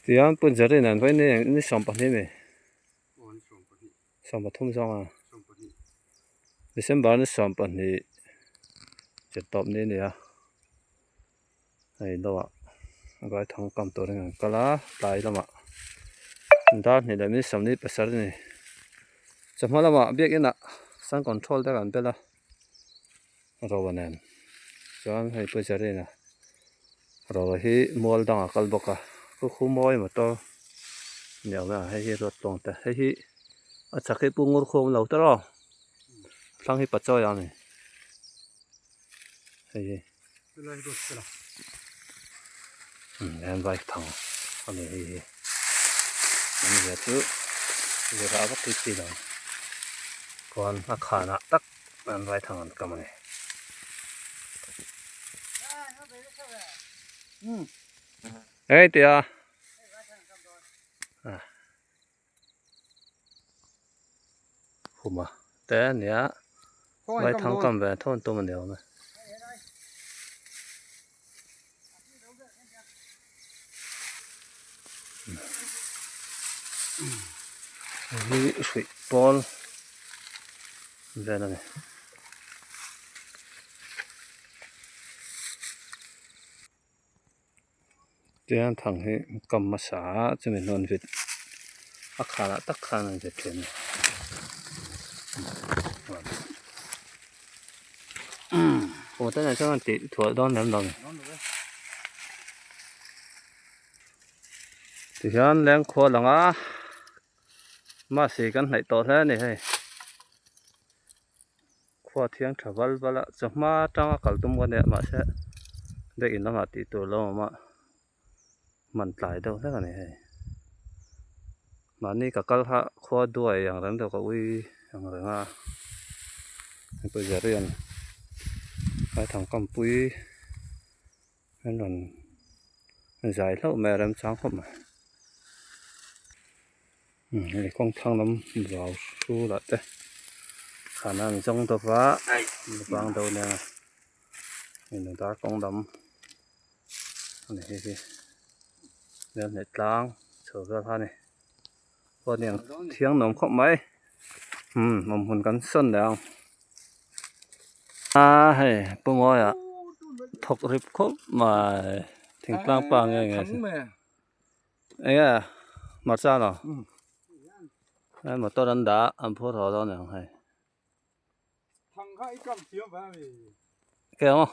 Tihian Pu Jerry nen pawhin ni ni 12 mi 13 zawng a December ni 12 zir tawp ni a ni a hei deuhah vaithang kam turin an kal a tlai lamah dar hnih leh minute 47 a ni chawhma lamah biakin ah sun control te kan bel a. Roa nen chuan hei Pu Jerina Roa hi mual dangah a kal bawk a khu khu mawi motor ni awm e hei hi ruat tawng te hei hi a chak hi Pu Ngur khu a awm lo tawrh aw thlang hi Pachawi a ni hei hi umm bike thang a ni hei hi an zia chu zirah vak hi chi lo khuan a khanah tak. An vai thang an kam a ni. Eng tia huma te a nia vai thang kam ve thawn tum a ni awm e. Hei hi hruih pawl vel a ni. Tihian thang hi kam hmasa a chumi hnuan vit a khanah tak khan an vit thin a ni. Aw te nen chuan an tih thuah dawn lem lo a ni. Tihian lengkhua lang a mahse kan hnaih tawh hle a ni hei. Khua thiang tha val val a chawhma atanga kal tum ka nia mahse bag in lamah tih tur lo awm a man tlai deuh hlek a ni hei. Mahni ka kal kha khua duai ang reng deuh ka ui ang reng a hei pawh Jerry an Vaithangkampui an rawn zai hlauh mai a remchang khawp mai hei kawng thlang lam vau hrulah te khana an zawng deuh va vang deuh nia hei dar kawng lam a ni hei hi hmelhne tlang chho vel kha a ni pawh ni ang thiang nuam khawp mai umm awm hmun kan sawn leh ang a hei pu Mawia thawk rip khawp mai thingtlang pa nge nge eng nge hmarcha lo hei motor an dah an phur haw dawn ang hei. Ke ang aw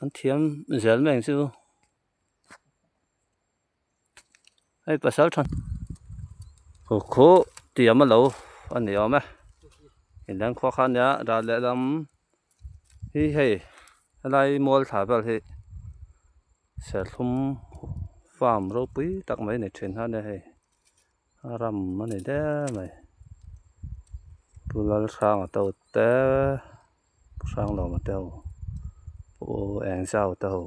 an thiam zel mai ang chu hei pasal tha khaw khaw tiam a lo a ni awm e inleng khua kha a nia ral lehlam hi hei helai mual thla vel hi serthlum farm ropui tak mai a ni thin a nia hei. A ram a ni der mai Pu Lalhranga te ho te Pu Hranglawma te ho Pu Engzau te ho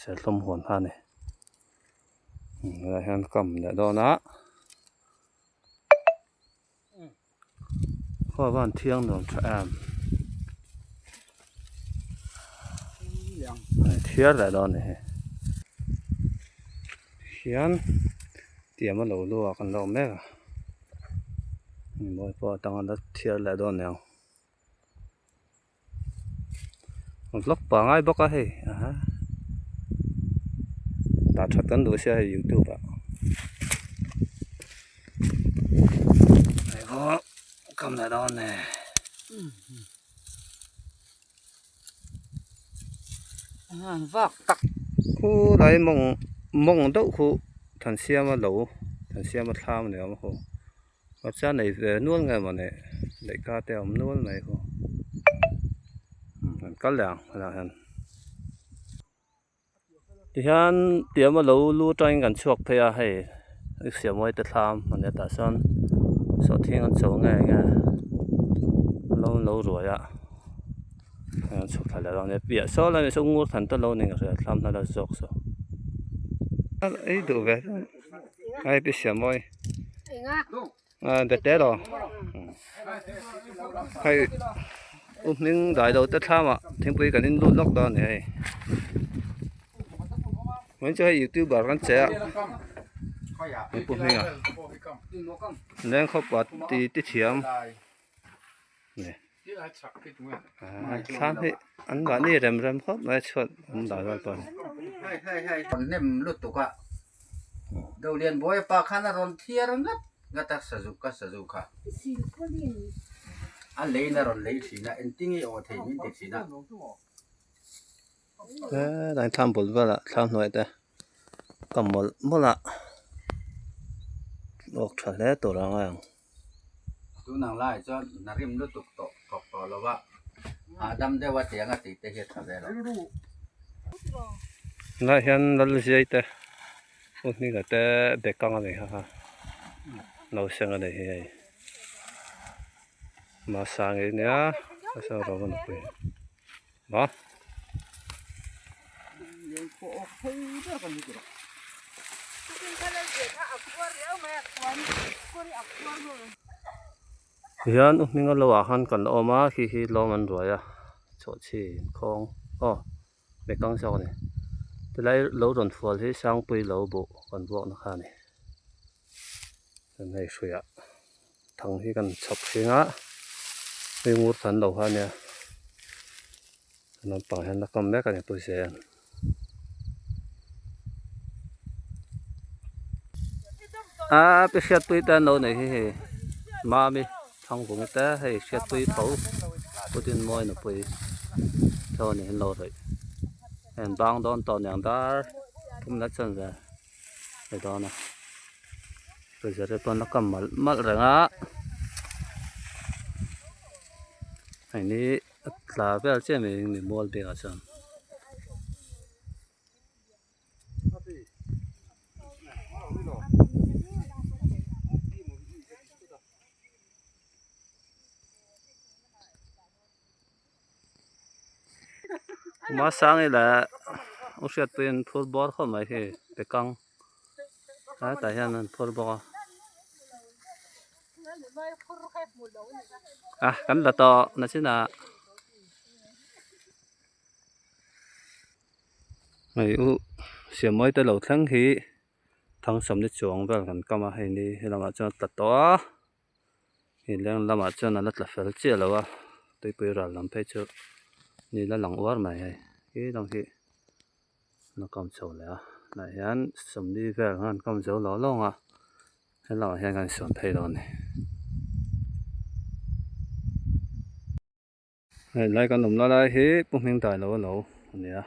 serthlum huan kha a ni helaiah hian kam leh dawn a khua van thiang nuam tha em thiar leh dawn a ni hei hian tiam a lo luak an lo awm mek a mawi pawh atanga la thiar leh dawn a ni ang vlog pangai bawk a hei aha dah that kan duh sia hei youtube ah hei pawh kam leh dawn nge vak tak khu lai mawng mawng deuh khu Thansiama lo Thansiama thlam a ni awm a khu. Hmarcha nei ve nual nge maw ni lehkha te a awm nual mai khu an kal leh ang helaiah hian tihian tiam a lo lu atangin kan chhuak phei a hei siamawii te thlam a nia tah sawn sawhthing an cho nge nge lo an lo ruai a hei an chhuk thla leh dawn a nia piah saw lai saw ngur than te lo ni ang hria thlam hla la zawk saw ei duh ve. Ai pi siam mawi bete lo hei u hming dai lo te thlam ah thingpui kan in lut lawk dawn a ni hei. Vawiin chu hei youtuber kan che a hei pu hminga lengkhawpa ti ti thiam thlam hi an mahni rem rem khawp mai a chhuat awm dan vel pawh Helai thlam bul velah thlam hnuai te ka mawlh mawlh a awk tha hle tur a ngai ang. Tunang laiah chuan hna rim lutuk tawh thawk tawh lo va, hahdam deuh a tiang a tih te hi a tha ve lo. Tunah hian Lalziai te Pu Hminga te bekang a nei kha kha nauseng a nei hi hei. Masang i nia a rawng a nupui. Ma. Hian u hminga lo ah khan kan awm a khi hi lawng an ruai a chhawhchhi khawng aw bekang zawk a ni tilai lo rawn fual hi sangpui lo buh kan vuakna kha a ni chuan hei hruiah thang hi kan chhawp hring a hei ngur than lo kha a nia naupang hian la kam mek a ni pu zel. A pi hriatpui te an lo nei hi hei mami thangvungi te hei hriatpui tho pu dinmawi nupui tho a ni an lo rawih hei an bang dawn tawh aniang dar thumna chuan ve ni dawn a pawisa te pawn a kam malh malh reng a hei ni a tla vel chiah mai mi mual bik ah chuan. Hmasang ila u hriatpuiin an phur bawr khawp mai hi bekang hetah hian an phur bawk a a kan la tawh nachinah hei u siammawi te lo thleng hi thangsamni chuang vel kan kam a hei ni helamah chuan a tla tawh a. Hei leng lamah chuan a la tla fel chiah lo a tuipui ral lam phei chu ni la lang uar mai hei he lam hi la kam chho leh a tunah hian sawmli vel khan kam zo lo lawng a helamah hian kan insawn phei dawn a ni. Hei lai kan awmna lai hi pu hming dai lo a lo a ni a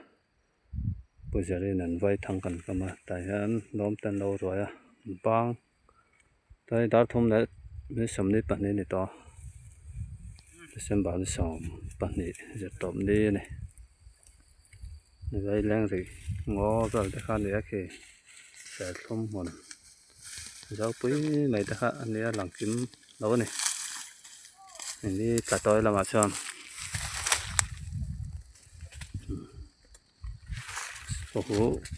pu Jerry-in an vai thang kan kam a tah hian lawm te an lo ruai a bang tlai dar thum leh ni sawmli pahnih a ni tawh a December ni 12 zirtawp ni a ni vai leng rih ngaw vel te kha a ni a khi serthlum hmun zopui mai te kha a nia lang kim lo a ni hei tla tawi lamah chuan pawh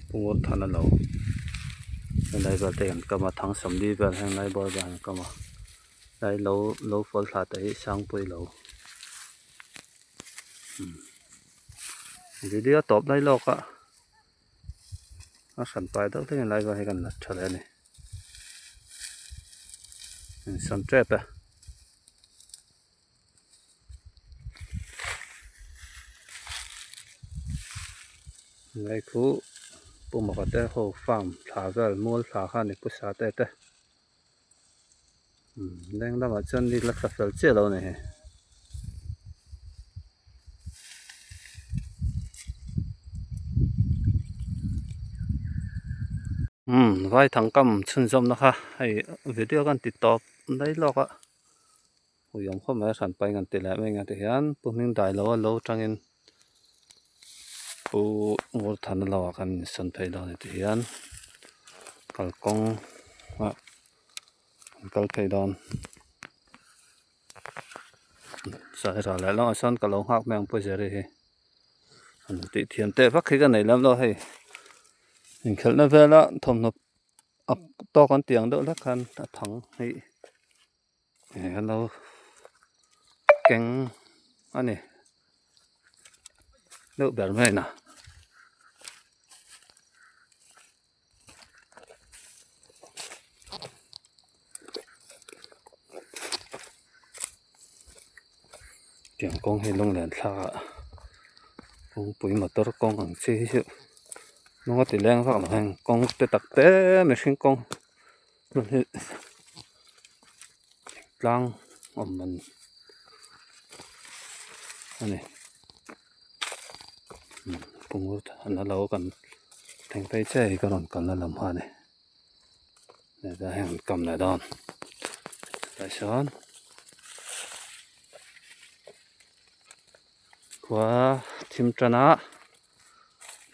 pungawt than a lo helai vel te kan kam a thangsawmli vel heng lai bawr vel an kam a tlai lo lo fawl thla te hi sangpui lo video tawp lai lawk a. A hran pai deuh hlek in lai vel hi kan la tha leh a ni insawn tep e. Lai khu Pu Mawka te ho farm thla vel mual thla kha a ni Pu Sate te leng lamah chuan ni la tla fel chiah lo a ni hei. Umm vaithang kam chhunzawmna kha hei video kan ti tawp daih lawk a ui awm khawp mai a hran pahin kan ti leh mai ang ti hian pu hming dai lo a lo tangin pu Ngurthana lo ah kan insawn phei dawn a ni ti hian kalkawng ah an kal phei dawn. Sairah leh lawngah sawn ka lo nghak mai ang pu Jerry hi an tih thiam teh vak hi ka nei lem lo hei inkhelhna vela thawmhnaw a tawk an tih ang deuh hlek khan a thang hi an lo keng a ni deuh ber mai a. Tiang kawng hi lunglen thlak ah kawngpui motor kawng ang chi hi chu hnung a ti leng vak lo heng kawng te tak te mihring kawng hmun hi tlang awm man a ni pungur an la lo kan thleng phei chiah hi ka rawn kalna lam kha a ni heta heng an kam leh dawn tah sawn khua thim tan a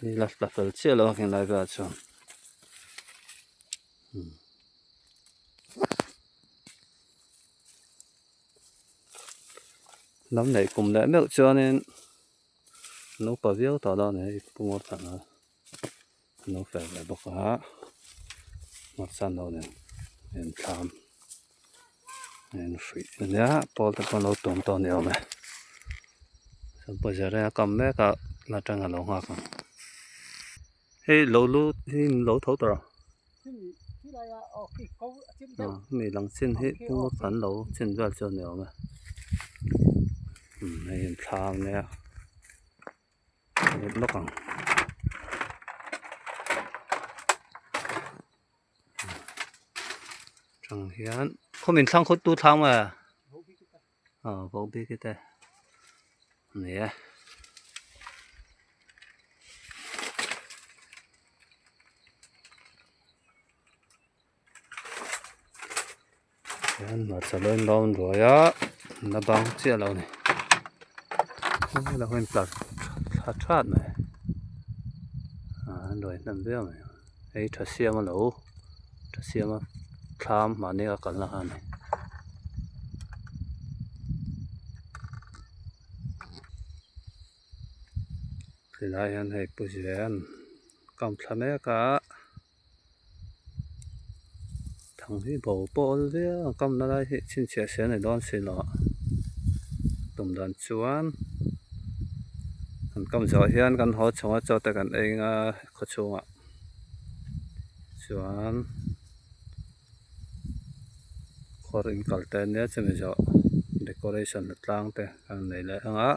ni la tla fel chiah lo a khin lai velah chuan. Lam neih kum leh meuh chuanin an upa viau tawh dawn a ni hei pu ngawr thlan a an lo fel ve bawk a hmarcha no nen a inthlam a inhruih ania pawl te pawh an lo tuam tawh a ni awm e chuan pawisa reng a kam mek a la tang a lo nghak ang hei lo lu hi in lo tho tawh a mi lang chin hi pu kan lo chin vel chu a ni awm e hei inthlam ania let lawk ang tang hian khawmin thlang khawt tu thlang maw aw vau bik te ani e. Hian hmarcha lo in lo ruai a la bang chiah lo a ni helai hi in tlar tha that mai ah an ruai hnem viau mai hei tha siam a lo tha siam a thlam mahni a kalna kha a ni. Tilai hian hei pu zen kam thla mek a. Thang hi bo pawh awl viau ang kamna lai hi chhinchhiah se a ni dawn si lo a tum dan chuan kan kam zawh hian kan haw chhung a chaw te kan ei anga khaw chhungah chuan khawr in kal te ania chumi zawh decoration tlang te kan nei leh anga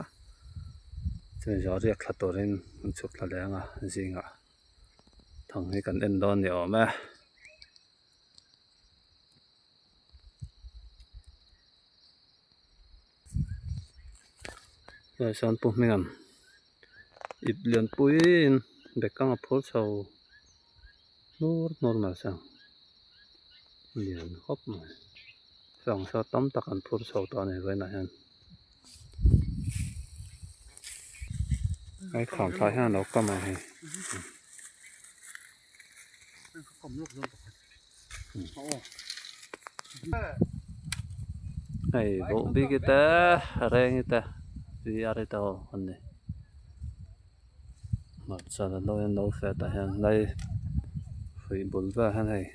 chumi zawh riak thla turin an chhuk thla leh anga zingah. Thang hi kan en dawn ni awm e. Hei sawn pu hminga'n ip lian puiin bag kang a phur chho hnur hnur mai a lian khawp mai sangha saw tam tak an phur chho tawh a ni vawiinah hian. Hei kham thlai hian a lo kam a hei. Hei bawh bik te reng te tui a ri te ho an ni. Hmarcha la lo in lo feh tah hian lai hruih bul velah hian hei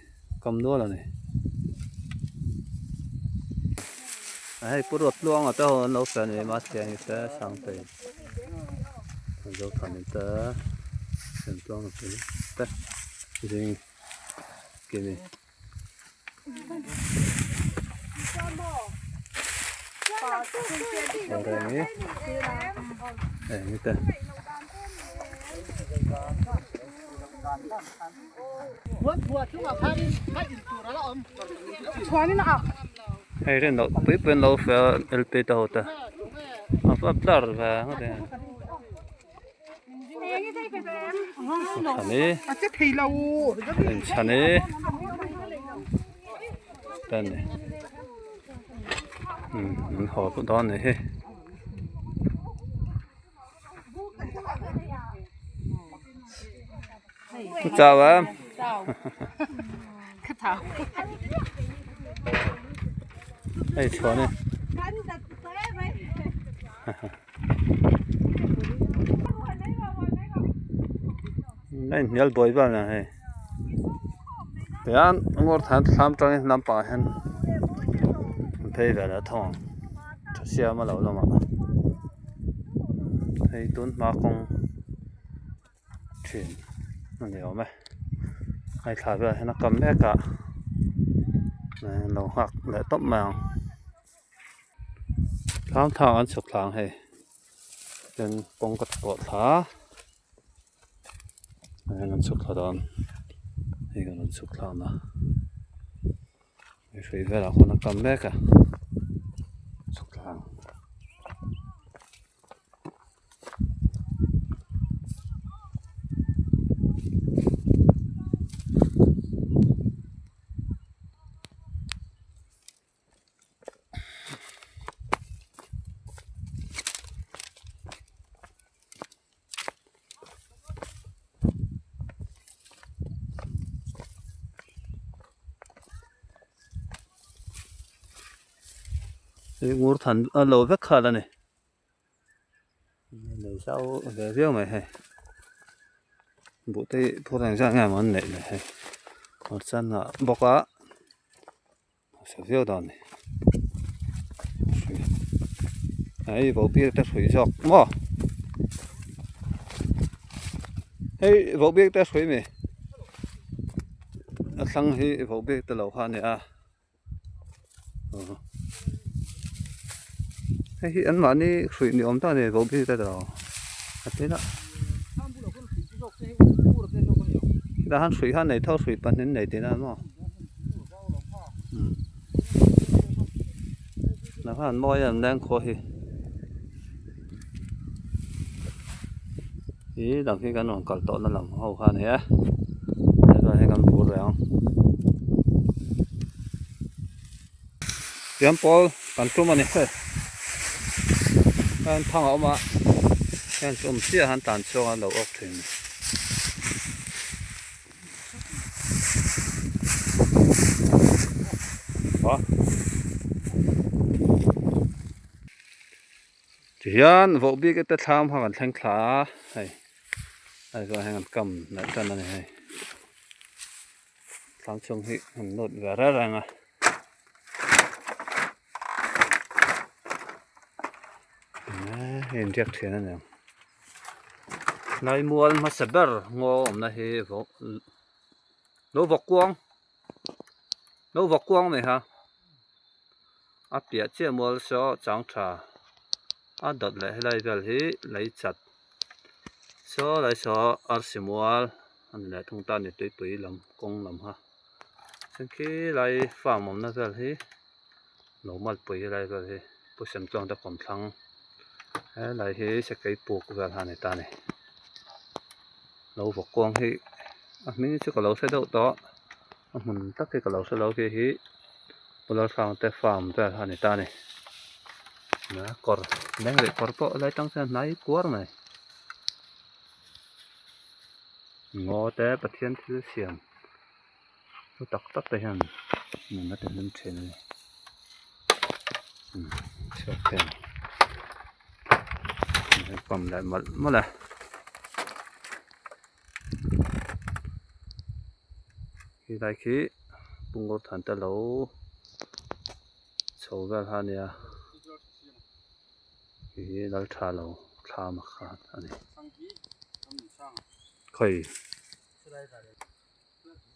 kam nual a ni. Hei pu ruat tluanga te ho an lo feh a ni mahse te sangtei Zothani te Siamtluanga te zing kimi. Hei rin loh pui pui an lo fel LP te ho te a va blur ve ngawt e. Chhani te ani an haw dawn anih hi. Chau em hei chhuan e. A inhnial buai vel a hei tihian ngawr than thlam tangin lampangah hian an phei ve leh thawng ang tha siam a lo lamah hei tun hma kawng thin a ni awm e hei thla velah hian a kam mek a lo nghak leh tawp mai ang. Thlam thlang an chhuk thlang hei chuan kawng ka pawh thla a hian an chhuk thla dawn hei kan rawn chhuk thlak na hrui velah khawn a kam mek a chhuk thlang. Ngur than a lo vek kha la ni. Nei zau ve viau mai hei buh te hi phur engzat nge maw an neih le hei hmarcha hnah bawk a hausa viau dawn a ni hei vohbik te hrui zawk maw hei vohbik te hrui mi a thlang hi vohbik te lo kha a ni a. Hei hi an mahni hruih ni awm tak a ni vohbik te tawh a tin a tah hian hruih kha nei tho hruih pahnih an nei tihna maw tah khan an mawi em lengkhawh hi ih lam hi kan rawn kal tawh na lam ho kha a ni e helai hi kan bur leh ang fiam pawl kan tum a ni hei hian thang a awm a heng chu awm chiah han tan chhuak a lo awk thin. Tihian voh bik te thlam kha kan thleng thla a hei hei chuan heng an kam naih tan a ni hei thlam chhung hi an lut ve reng reng a. Hei inriak thian a ni ang Laimual hmasa ber ngaw awmna hi vawk lo vawk kuang lo vawk kuang mai ha. A piah chiah mual saw chang tha a dawt leh helai vel hi lei chat saw lai saw arsi mual a ni leh thung ta a ni tuipui lam kawng lam kha chuan khi lai farm awmna vel hi lo malpui helai vel hi pu semtluang te kawmthlang helai hi sakei puk vel kha a ni ta a ni lo vawk kuang hi a hming chu ka lo hre deuh tawh a hmun tak hi ka lo hre lo khi hi. Pularhrang te farm vel kha a ni ta a ni kawr leng leh kawr pawh lai tang chuan hnai kuar mai ngaw te Pathian thil siam hlu tak tak te hian nun a ti hlim thin a ni chhuak thei ang pump leh mawlh mawlh a. Helai khi Pungor than te lo chho vel kha a nia hei hi lal tha lo thlam kha a ni khawi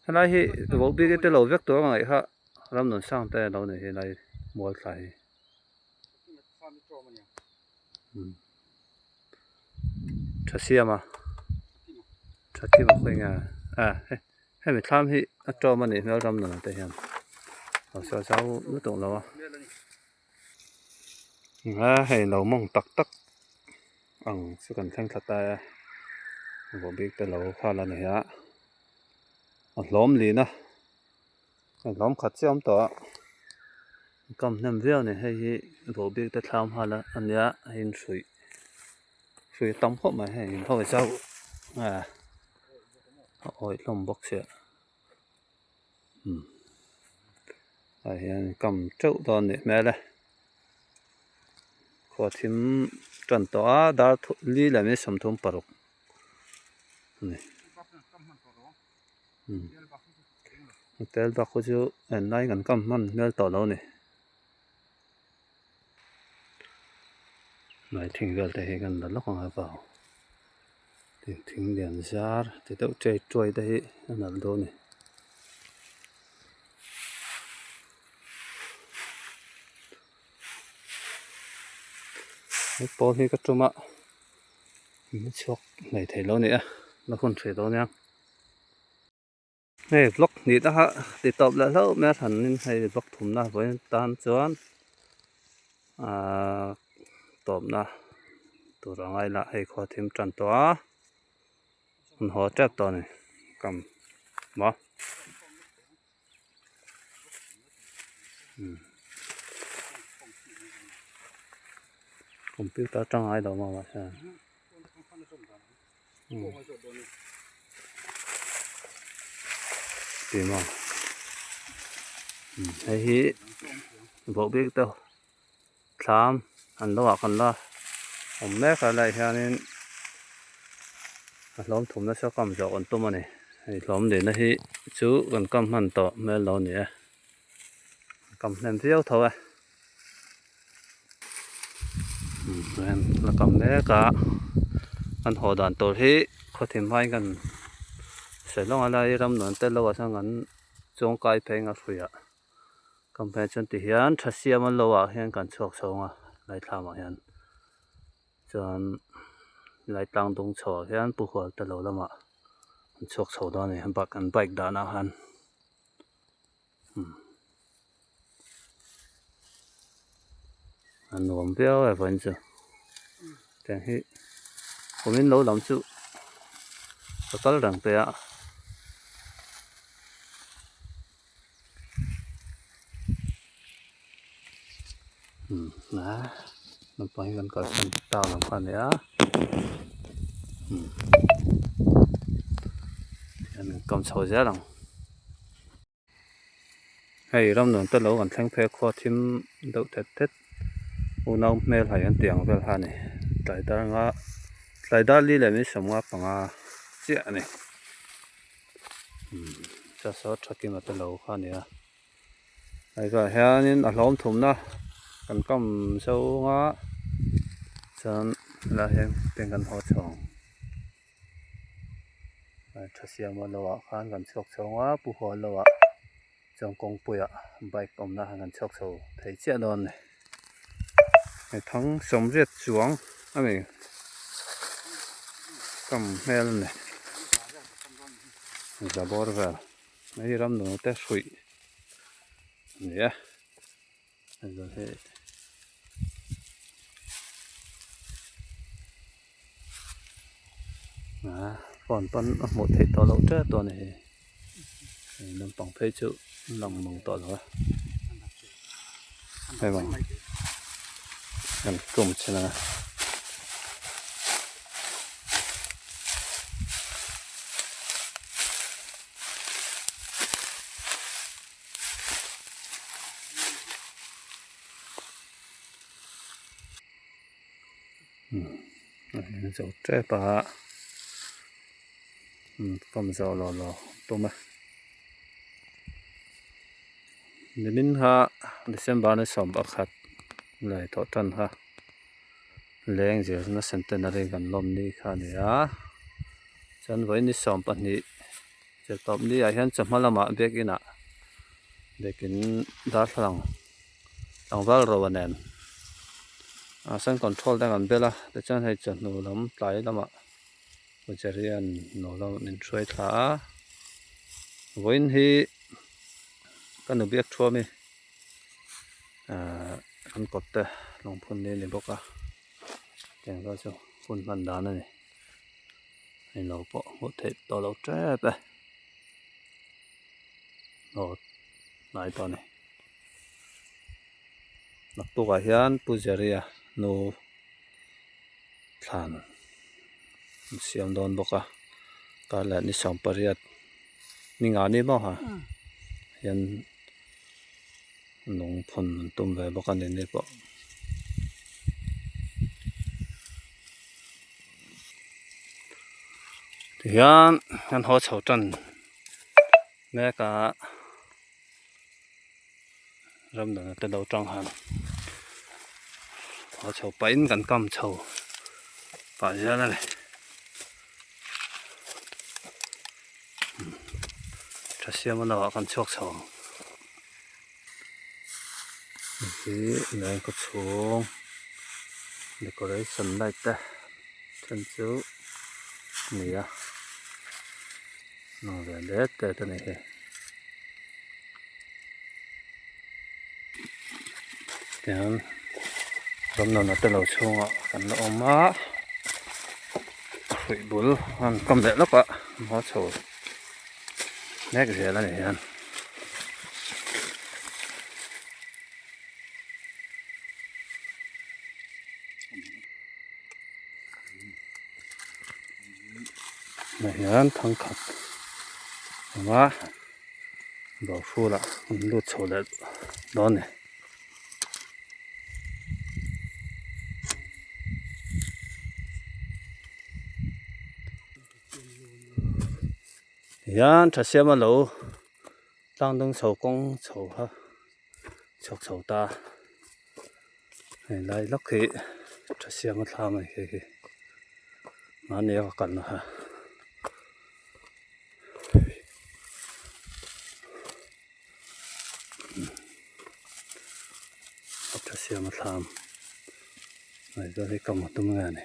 helai hi voh bik te lo vek tur a ngaih kha ramnun sang te lo ni helai mual thla hi. Tha siam a tha kim a khawi nge a hemi thlam hi a tawm a nih hmel ram nunah te hian hausa zau lutuk lo a a hei lo mawng tak tak ang chu kan thleng thla ta e vohbik te lo nghal a ni a a hlawm lin a. A hlawm khat chiah a awm tawh a kam hnem viau a ni hei hi vohbik te thlam nghal a ania a inhruih hrui a tam khawp mai hei in ho zauh a a awih hlawm bawk sia umm ah hian kam teuh dawn a nih hmel e khua thim tan tawh a dar li leh minute 36 a ni. Hotel bak khu chu en lai kan kam hman hmel tawh lo a ni hnai thing vel te hi kan la lawk ang a vau thing lian zar ti deuh chei chuai te hi a nalh dawn a ni. He pawl hi ka tum a min chhuak mai thei lo a ni a la hun hrih dawn nia. Hei vlog hnih te kha ti tawp leh hlauh mai a thanin hei vlog thumna vawiin tan chuan ahh tawpna tur a ngai lah hei khua thim tan tawh a hun haw tep tawh a ni kam maw. Computer atang ngai lo maw mahse. Ti maw hei hi vohbik deuh thlam an lo ah kan la awm mek a lai hianin a hlawm thum nasa kam zawh kan tum a ni hei hlawm lehna hi chu kan kam hman tawh hmel lo a ni e kam hnem viau tho e. La kam mek a an haw dan tur hi khawthim hmain kan sawi lawng a lai ram nuam tel lo ah chuan kan chuangkai phei ang a hruiah kam phei chuan ti hian tha siam an lo ah hian kan chhuak chho ang a lai thlam ah hian chuan lai tlang dung chho ah hian pu hual te lo lamah an chhuak chho dawn a ni an bike dahna ah khan. A nuam viau e vawiin chu tiang hi kumin lo lam chu ka kal reng pe a. Naupang hi kan kalsan tak lam kha a ni a tihian kan chho zel ang. Hei ram nuam te lo kan thleng phei a khua thim deuh thet thet unau hmel hai an tih ang vel kha a ni tlai dar nga tlai dar li leh min sawmnga panga chiah a ni umm cha saw tha kima te lo kha a ni a hei velah hianin a hlawm thumna kan kam zawnga chuan helaiah hian pen kan haw chho ang. Tha siama lo ah khan kan chhuak chho ang a pu hual lo ah chuan kawngpui ah bike awmna ah kan chhuak chho thei chiah dawn a ni. Hei thang sawmriat chuang a ni kam hmel a ni za bawr vel hei ram nung te hruih a ni e. Phone pawn a hmuh theih tawh loh tep tawh a ni hei hei naupang phei chu an lang mang tawh lo a hei bang kan tum chhin ang a. Umm zo tep a umm kawm zawh lo lo tum a nimin kha December ni 11 leh tawh tan kha leng zirna centenary kan lawm ni kha a ni a chuan vawiin ni 12. Chawlh ni ah hian chawhma lamah biakin ah biakin darthlalang tlangval ro nen ah sun control te an bel a tichuan hei chawhnu lam tlai lamah pujari an lo la min hruai thla a vawiin hi ka nu biak thu ami ahh an kawt te lungphun ni a ni bawk a tiang vel chu hun hman dan a ni. Englo pawh hmuh theih tawh loh tep e aw hnai tawh a ni naktukah hian pu Jerry-a nu thlan an siam dawn bawk a kar leh ni 18 ni nga ni maw ha hian lungphun an tum ve bawk a ni ni pawh. Tihian an haw chho tan mek a ram dang te lo tang han haw chho pahin kan kam chho pah zel a ni tha siam a lo ah kan chhuak chho ang hei hi lengkaw chhung. Decoration light te then chu a ni a lang ve det det a ni hi. Tihian ramnana te lo chhungah kan la awm a hruih bul a han kam leh lawk a hma chho mek zel a ni hian. Tah hian thangkhat a awm a bawhful ah an lut chho leh dawn a ni. Tihian tha siama lo tlang dung chho kawng chho kha chhawk chho ta helai lawk hi tha siama thlam a ni khi khi mahni a ka kalna kha. Tha siama thlam ngaihtuah hi ka hmu tum nge a ni.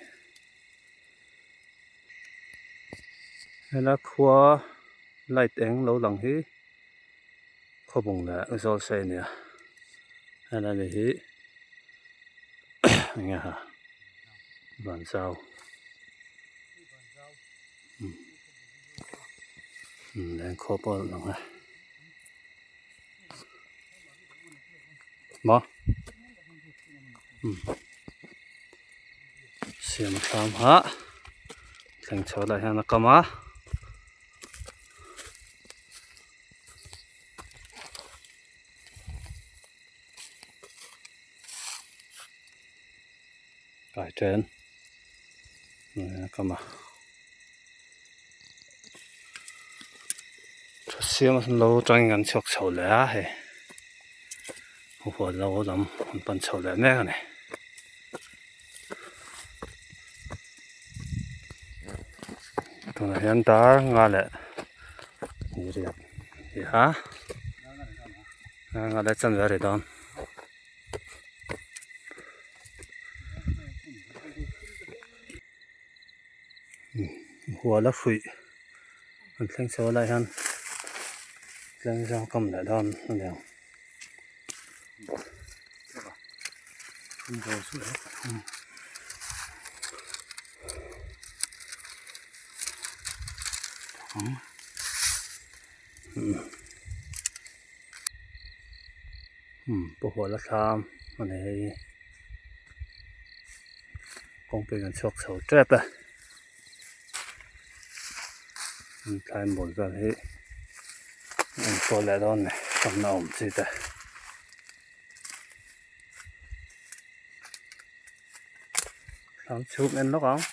Helai khua light eng lo lang hi khawbung leh zawl sei a ni a helai ni hi eng nge ha van zau leng khaw pawh a lang a maw. Siam thlam ha thleng chho lah hian a kam a. Kai then a kam a. Siam lo atangin kan chhuak chho leh a hei huan lo lam an pan chho leh mek a ni. Tunah hian dar nga leh riat a ni a nga leh chanve a ri dawn. Hual a hruih an thleng chho lai hian tlem zawng kam leh dawn a ni ang. Pu huala thlam a ni hei kawngpui kan chhuak chho tep a thlai mawl vel hi a inkawl leh dawn a ni tamna awm chi te. Thlam chhung en lawk ang.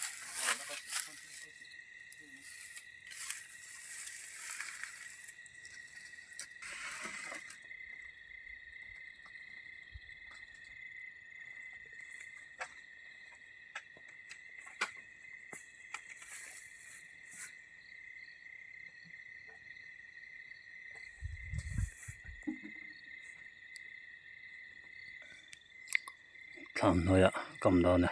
Thlam hnuaiah kam dawn e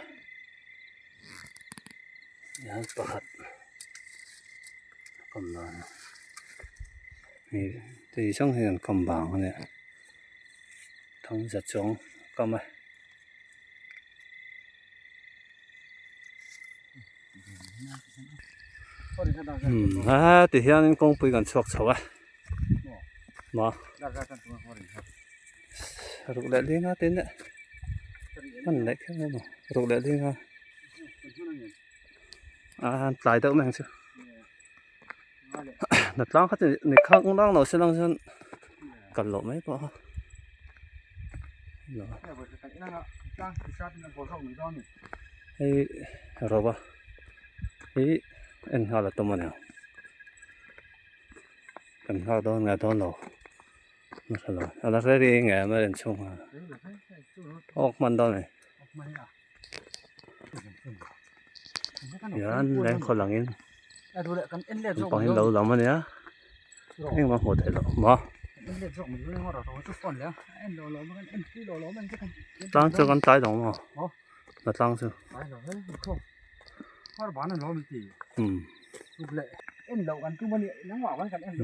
hian pakhat kam dawn a hei tui zawng hi an kam vang a nia thang za chuang kam a. Umm ti hianin kawngpui kan chhuak chho a maw ruk leh linga te nia hman leh kher emaw ruk leh linga a tlai deuh mai ang chu hna tlang kha chu ni khang lang lo se lang chuan kal loh mai pawh a. Hei rova hi en nghal a tum a niang kan nghak dawn nge dawn lo a hre lo a la hre rih nge a en chhung a awk hman dawn a ni hian lengkhaw langin naupang hi an lo lam a nia engmah hmuh theih loh maw tlang chu kan tlai lo maw. Hnatlang chu.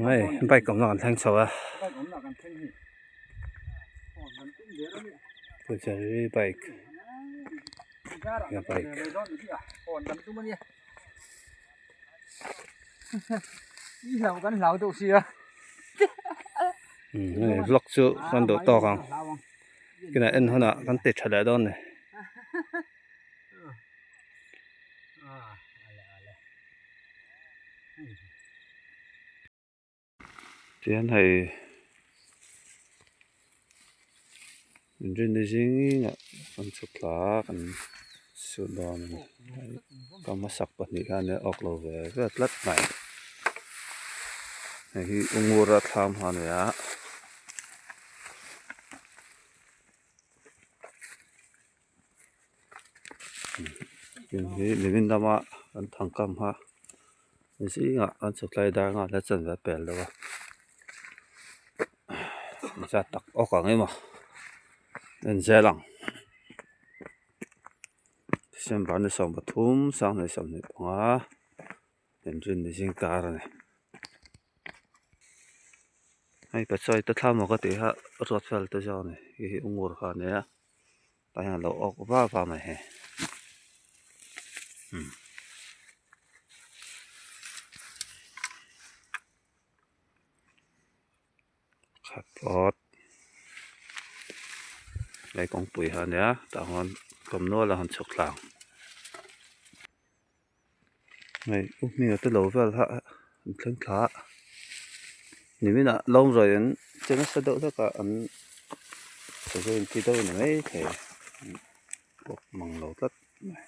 Hei bike awmna kan thleng chho a. Pujari bike bike. Hei vlog chu kan duh tawk ang. Kinah en hunah kan ti tha leh dawn a ni. Tihian hei inrinni zingah kan chhuk thla a kan sut dawn a ni. Ka hmasak pahnih khan a awk lo ve ve tlat mai. Hei hi Ungura thlam ha a ni a. Tin hi nimin lama kan thangkam kha zingah kan chhuk thlai dar nghal a chanve a pel deuh a zat tak awk ang emaw en zel ang December ni 13 2025 inrinni zingkar a ni. Hei pachuai te thla maw ka tih kha ruat fel te zawk a ni hei hi ungur kha a nia tah hian a lo awk va va mai hei umm. Khat awt hei kawngpui kha a nia tah hian thawmhnaw la han chhuk thla ang. Hei u hminga te lo vel kha an thleng thla a niminah lawng ruai an che nasa deuh hlek a an sazu in ti deuh a ni maithei bawk mang lo tlat mai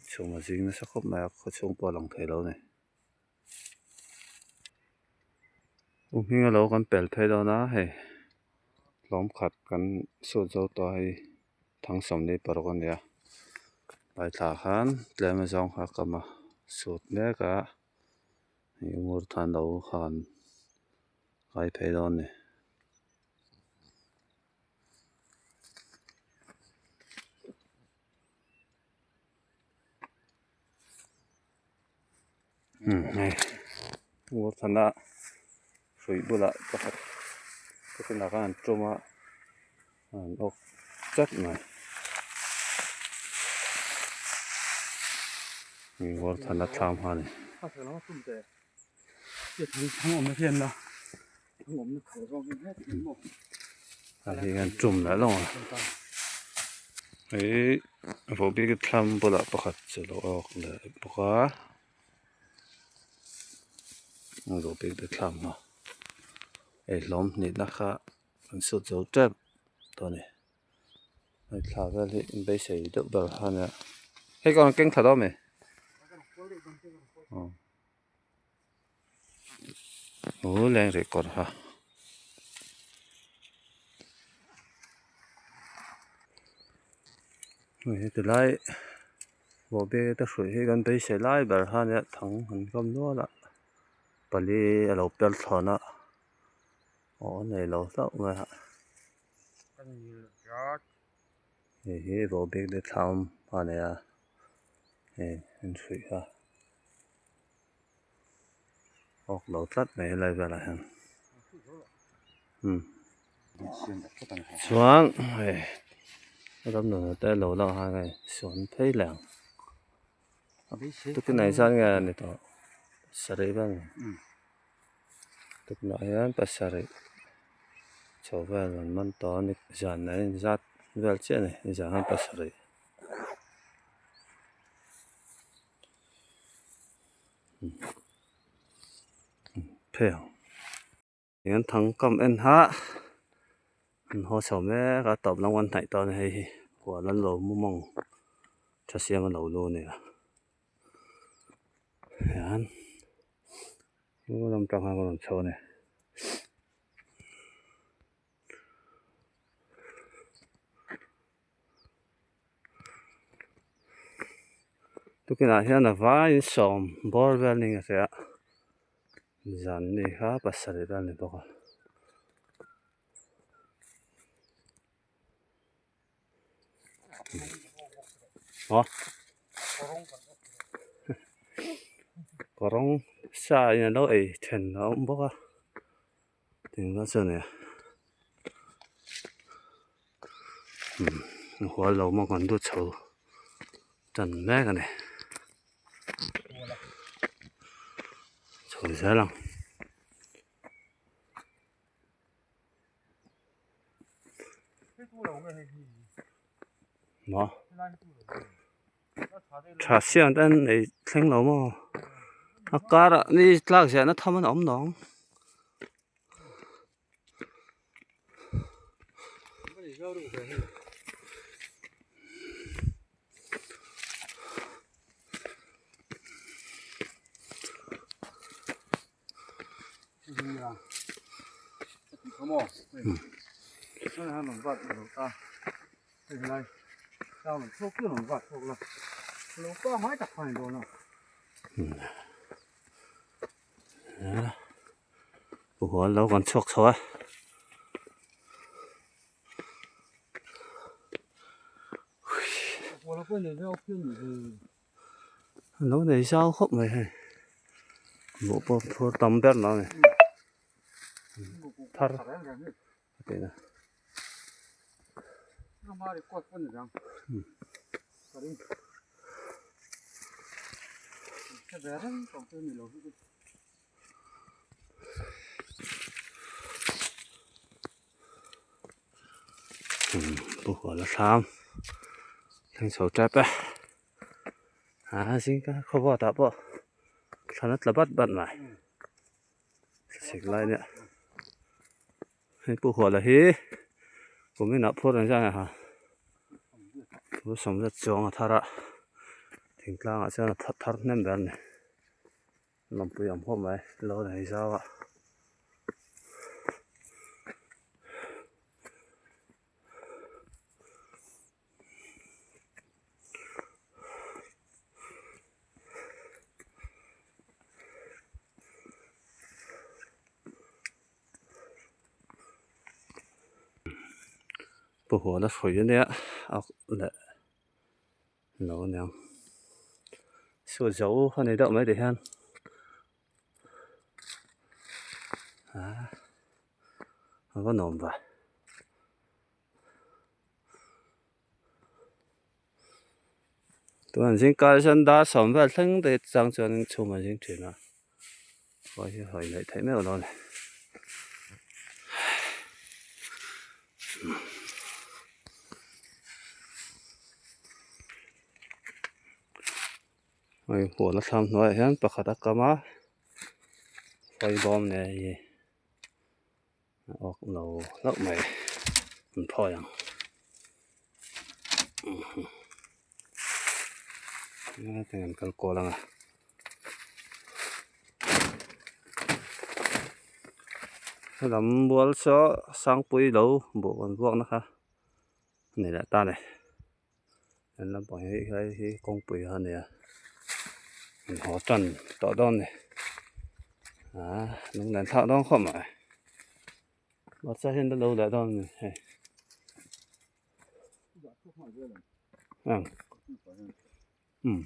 chhum a zing nasa khawp mai a khawchhung pawh a lang thei lo a ni. U hminga lo kan pel phei dawn a hei hlawm khat kan sut zo tawh a hei 34 a ni a paithla khan tlem a zawng kha kam a sut mek a hei ngur than lo khan kai phei dawn a ni. Hei ngur thana hrui bulah pakhat pakhat khan an tum a an awk chat mai ngur thana thlam kha a ni. Hei an tum leh lawng a hei vohbik thlam bulah pakhat chu a lo awk leh bawk a vohbik te thlam a hei hlawm hnihna kha an sut zo tep tawh a ni hei thla vel hi beisei deuh ber kha a nia hei ka rawn keng thla dawn a mi. Aw leng rih kawr kha hei heti lai bawhbe te hruih hi kan beisei lai ber kha ania thang han kam nual a pali a lo per thlawn a aw a nei lo hlauh mai a hei hi bawhbe te thlam a nei a hei an hruih kha. Awk lo tlat mai helai velah hian umm chuan hei ram nuna te lo lang khan hei sawn phei leh ang tukin ah hian nge a ni tawh pasarih vel a ni tuknah hian pasarih chho vel an man tawh a ni zan ah hian zat vel chiah a ni zan hian pasarih. Phei ang hian thangkam en ha an haw chho mek a tawp lam kan hnaih tawh a ni hei hi huan an lo mu mawng tha siam a lo lu a ni a hian lam tang khan a rawn chho a ni. Tukinah hian a vaiin sawm bawr vel ni a hria zan ni kha pasarih vel a ni bawk a. Maw? Kawrawng sa in a lo ei then a awm bawk a tinga chuan nia umm hual lo maw kan lut chho tan mek a ni chho zel ang. Maw tha siam te an nei thleng lo maw a karah ni tlak ziahna tham an awm nawng. Huan lo kan chhuak chho a. Lo nei zau khawp mai hei buh pawh phur tam ber lo a ni thar a tih na Pu Huala thlam thleng chho tep e. A zingka khawvawt ah pawh thlan a tla bat bat mai thlasik lai nia hei pu huala hi kum inah phur ang zan a phur sawm zet chuang a thar a thingtlang ah chuan a thar hnem ber a ni lawmpui awm khawp mai lo nei zau a. Pu Huala hrui ania a leh lo aniang saw zo a ni deuh mai ti hian a va nuam ve. Tuan zingkar hian dar sawm vel thleng te chang chuan chhum a zing thin a khawi hi hawi ngaih theih meuh lo a ni. Hei huan a thlam hnuaiah hian pakhat a kam a hawi bawm nen hei a awk lo hlauh mai an phawi ang hetiang an kal kual ang a. Helam mual saw sangpui lo buh an vuakna kha a ni leh ta a ni. He lampang hi helai hi kawngpui a nia an haw tan tawh dawn a ni ah lunglen thlak dawn khawp mai mahse hian la lo leh dawn a ni hei um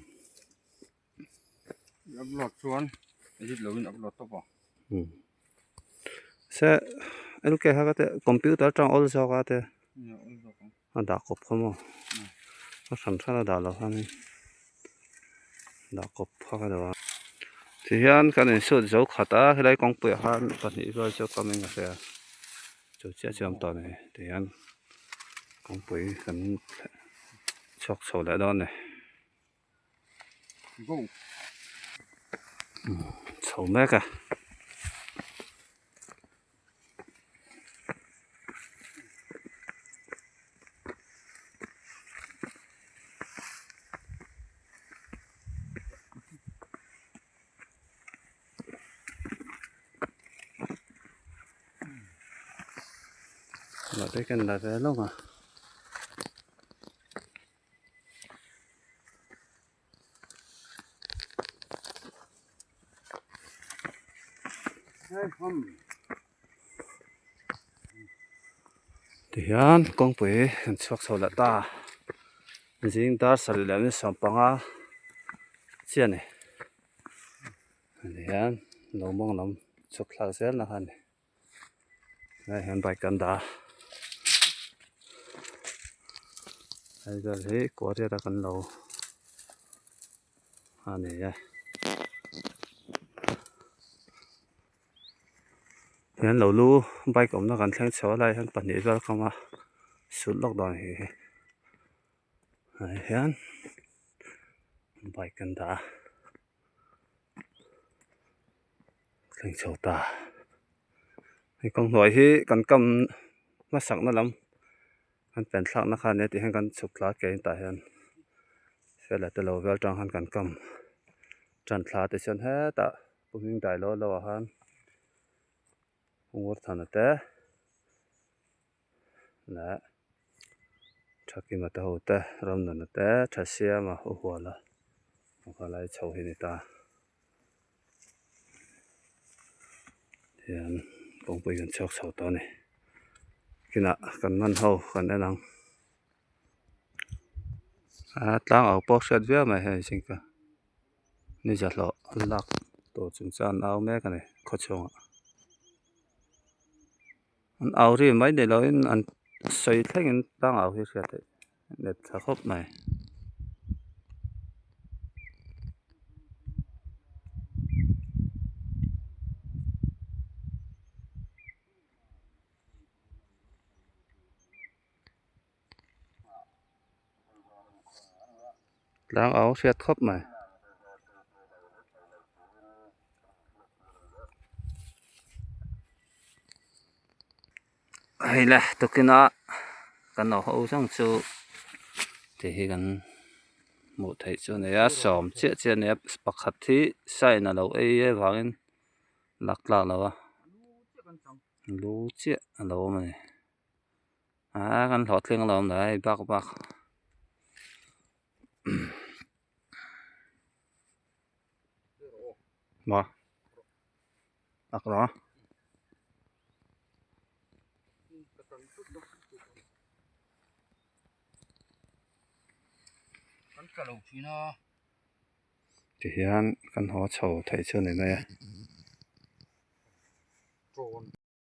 upload chuan edit lovin upload tawp a um se lk kha ka teh computer atang awl zawk a te. A dah kawp kha maw a hran hran a dah loh khanin dah kawp kha ka duh a tihian kan insut zo khat a helai kawngpuiah khan pahnih vel chu kam in ka hria chu chiah chu a awm tawh a ni tihian kawngpui kan chhuak chho leh dawn a ni. Chho mek a. Mahse kan la ve lawk a. Tihian kawngpui kan chhuak chho leh ta. Zing dar sarih leh ni 15 chiah a ni. Ani hian lo mawng lam chhuk thlak zel na kha a ni. Helai hian bike an dah a. Hei vel hi quarrier a kan lo a ni e. Hian lo lu bike awmna kan thleng chho a lai hian pahnih vel kam a sut lawk dawn hi hi ah hian bike an dah a thleng chho ta hei kawng hnuai hi kan kam hmasakna lam kan pen thlakna kha ania tih hian kan chhuk thla ke in tah hian fela te lo vel tang khan kan kam tan thla te chuan hetah Pu hming dai lo lo ah khan Ngur thana te leh Thakima te ho te Ramnuna te Thasiama u huala kha lai chho hi a ni ta hian kawngpui kan chhuak chho tawh a ni kinah kan man ho kan en ang a tlangau pawh hriat viau mai hei zingka. Ni za hlawh lak tur chung chuan an au mek a ni khaw chhungah an au ri mai ni loin an sawi thlengin tlang au hi hriat theih let tha khawp mai. Tlang au hriat khawp mai. Hei le tukina kan lo ho zawng chu tih hi kan hmuh theih chu a ni a sawm chiah chiah a ni a pakhat hi sign a lo ei avangin lak tlak lo a lu chiah a lo awm a ni. Aa kan hlawhtling alawm le hei bak bak maw tak rawh tihian kan haw chho theih chu a ni mai a.